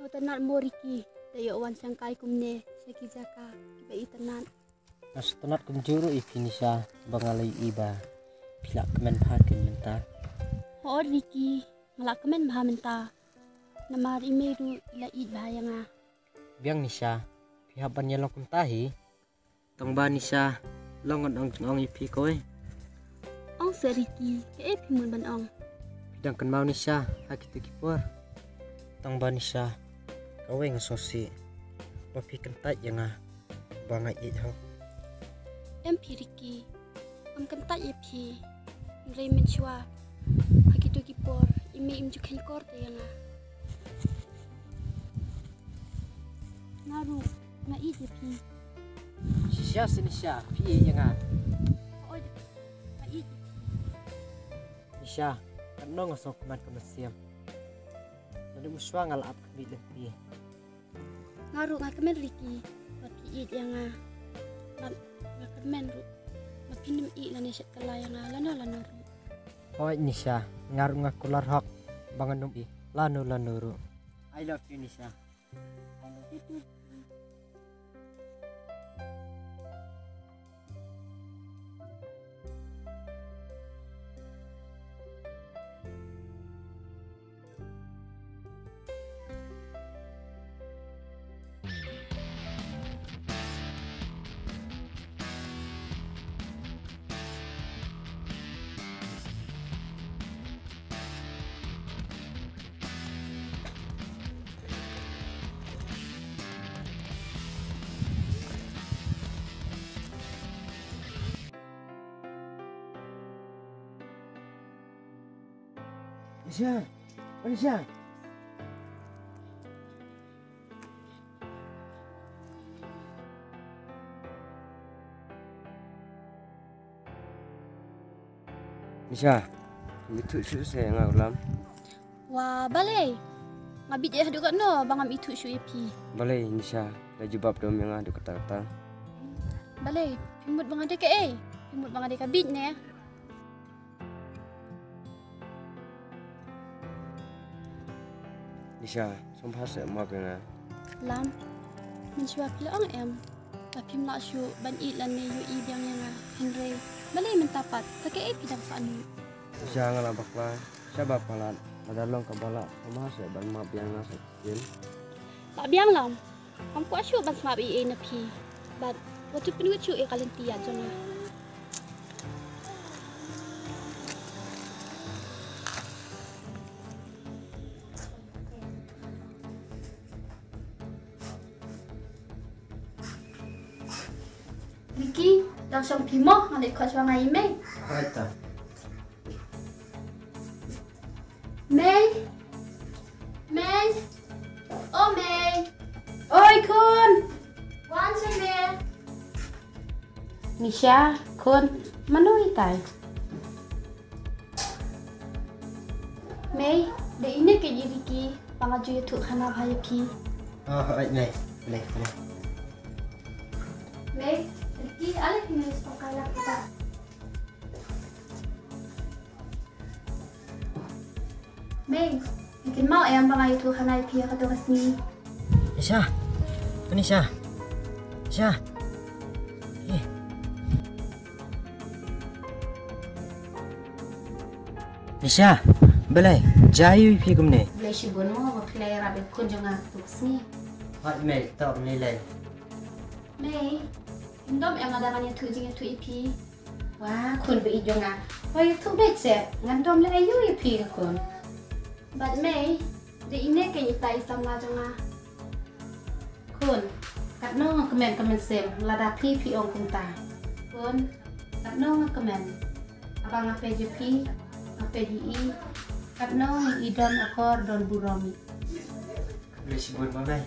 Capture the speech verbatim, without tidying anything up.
Itynnad mo Ricky, da ïoh wan shangkai kumne sha ki jaka kiba itynnad. Nga sngewtynnad kumjuh ruh ïa phi Nisha, ba nga la ïohi ba phi la kmen bha kein mynta. Hooid Ricky, nga la kmen bha mynta. Namar i mei ruh i la ïeit bha ïa nga. Biang Nisha, phi hap ban ïalong kumta hi. Tang ba Nisha, long ngan ong jingong ïa phi kawei. Ong seh Ricky, kaei phi mut ban ong? Phi dang kynmaw Nisha, ha kito ki por. Tang ba Nisha, kawei nga sngewsih ba phi kyntait ïa nga ba nga ïeit hok. Em phi Ricky, ngam kyntait ïa phi. Hynrei mynshuwa ha kito ki por i mei im ju kheiñ kor te ïa nga. Nga ruh nga ïeit ïa phi. Shisha seh Nisha, phi ïeit ïa nga? Hooid, nga ïeit ïa phi. Nisha, katno nga sngewkmen ka mynsiem. Naduh mynshuwa nga la ap khmih lynti. Nga ruh nga kmen Ricky ba phi ïeit ïa nga. Bad nga kmen ruh ba phin ym ïeh lane shet kylla ïa nga lano lano ruh. Hooid Nisha, nga ruh nga kular hok ba ngan ym ïeh lano lano ruh. I love you Nisha. I love you too. Nisha, oh Nisha. Nisha, ym ithuh shuh seh ïa nga u Lam. Wa balei? Nga bieit eh haduh katno ba ngam ithuh shuh ïa phi? Balei Nisha, la jubab dom ïa nga haduh katta katta? Balei? Phi mut ba nga dei kaei? Phi mut ba nga dei ka bieit ne? Nisha, sngewbha seh map ïa nga. Lam, mynshuwa phi la ong em ba phim lah shuh ban ïeit lane ïohi biang ïa nga. Hynrei balei mynta pat, sa kaei phi dang sah nud? Nisha, nga la bakla shaba palat, lada long kaba lah, sngewbha seh ban map ïa nga sa shisien. Lah biang Lam. Ngam kwah shuh ban sngap ei ei na phi. Bad wat ju pynwit shuh ïa ka lynti ïa jong nga. Ricky, dang shong phi mo, nga leit khot shuwa nga ïa i Mei. Hooid ta. Mei. Mei. O Mei. Oi khun. Wan shane. Nisha, khun, mano itai? Mei, dei ine keiñ i Ricky, ba nga ju ïathuh khana bha ïa phi. Oh, hooid Mei. Balei, balei? Mei, Ricky, ale phi nang ïa sngewkai lang kita. Mei, phi kynmaw em ba nga ïathuh khana ïa phi ha kato ka sngi? Nisha. Nisha. Nisha. Eh. Nisha, balei jia ïa phi kumne? Balei shibun mo ba phi la ïarap ïa khun jong nga ha kato ka sngi? Hooid Mei, to balei lei? Mei, phim dom em lada ngan ïathuh jingïathuh ïa phi? Wa khun ba ïeit jong nga, wa ïathuh beit seh, ngan dom leh aïu ïa phi ka khun? Bad Mei, dei ine keiñ ita i samla jong nga. Khun, katno nga kmen ka mynsiem lada phi phi ong kumta. Khun, katno nga kmen. Haba nga peit ïa phi, nga peit ïa i, katno ngi i don akor don burom. Khublei shibun ma Mei.